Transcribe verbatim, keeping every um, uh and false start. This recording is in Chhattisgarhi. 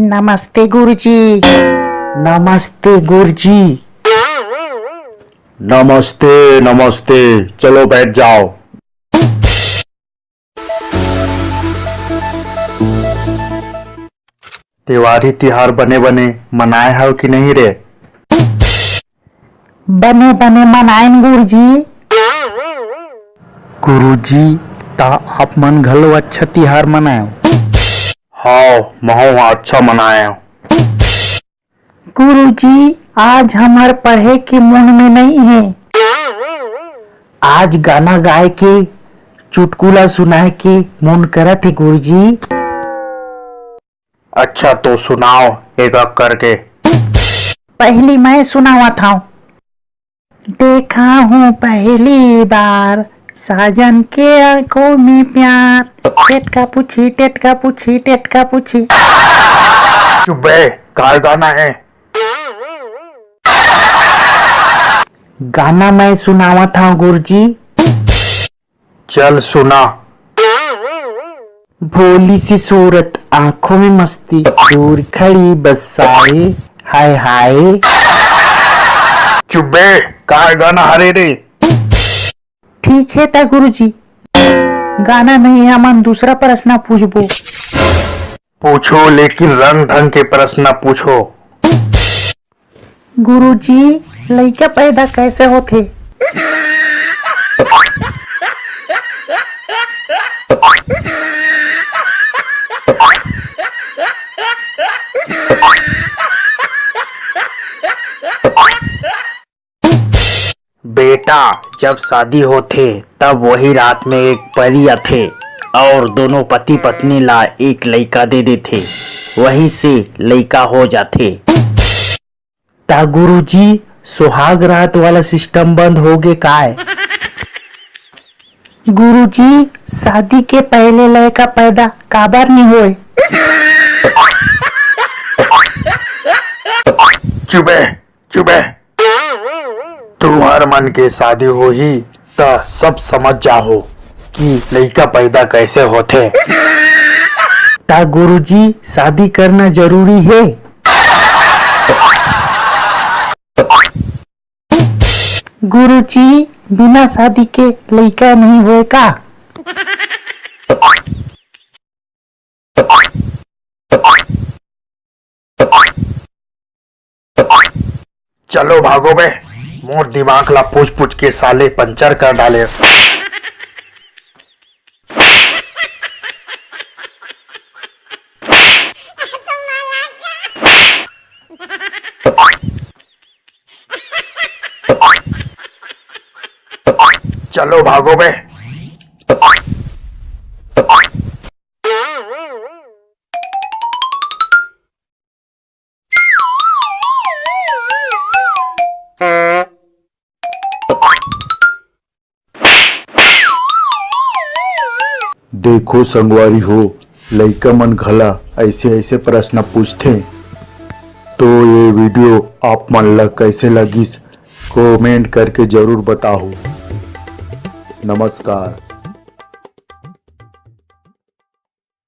नमस्ते गुरुजी। नमस्ते गुरुजी। नमस्ते, नमस्ते। चलो बैठ जाओ। तिवारी तिहार बने बने मनाए हव कि नहीं रे? बने बने मनाएन गुरुजी। गुरुजी, त आप मन घलो अच्छा तिहार मनाएव? हव, महूं ह अच्छा मनाएव। गुरुजी, आज हमर पढ़े के मन में नइ हे। आज गाना गाए के, चुटकुला सुनाए के मन करत हे गुरुजी। अच्छा तो सुनाव एक एक करके। पहिली मैं सुनावत हंव। देखा हूँ पहली बार साजन के आंखों में प्यार। टेटका पूछी, टेटका पूछी, टेटका पूछी। चुप बे, काय गाना हे? गाना मैं सुनावत हंव गुरुजी। चल सुना। भोली सी सूरत, आंखों में मस्ती, दूर खड़ी बस आए, हाय हाय। चुप बे, काय गाना हरे रे? ठीक हे त गुरुजी, गाना नहीं हे, हमन दूसरा प्रश्न पूछबो। पूछो, लेकिन रंग ढंग के प्रश्न पूछो। गुरुजी, लइका पैदा कैसे होथे? बेटा, जब शादी होथे, तब वही रात में एक परी आथे और दोनों पति पत्नी ला एक लइका दे देथे। वहीं से लइका हो जाथे। त गुरुजी, सुहाग रात वाला सिस्टम बंद होगे काय? गुरुजी, शादी के पहले लइका पैदा काबर नी होय? चुप बे, चुप बे। तुंहर मन के शादी होही, त सब समझ जाहू कि लइका पैदा कैसे होथे। त गुरुजी, शादी करना जरूरी हे? गुरुजी, बिना शादी के लइका नहीं होय का? चलो भागो बे, मोर दिमाग ला पूछ पूछ के साले पंचर कर डाले। चलो भागो बे। देखो संगवारी हो, लइका मन घला ऐसे ऐसे प्रश्न पूछथे। तो ये वीडियो आप मन ला कैसे लगिस, कमेंट करके जरूर बताहू। नमस्कार।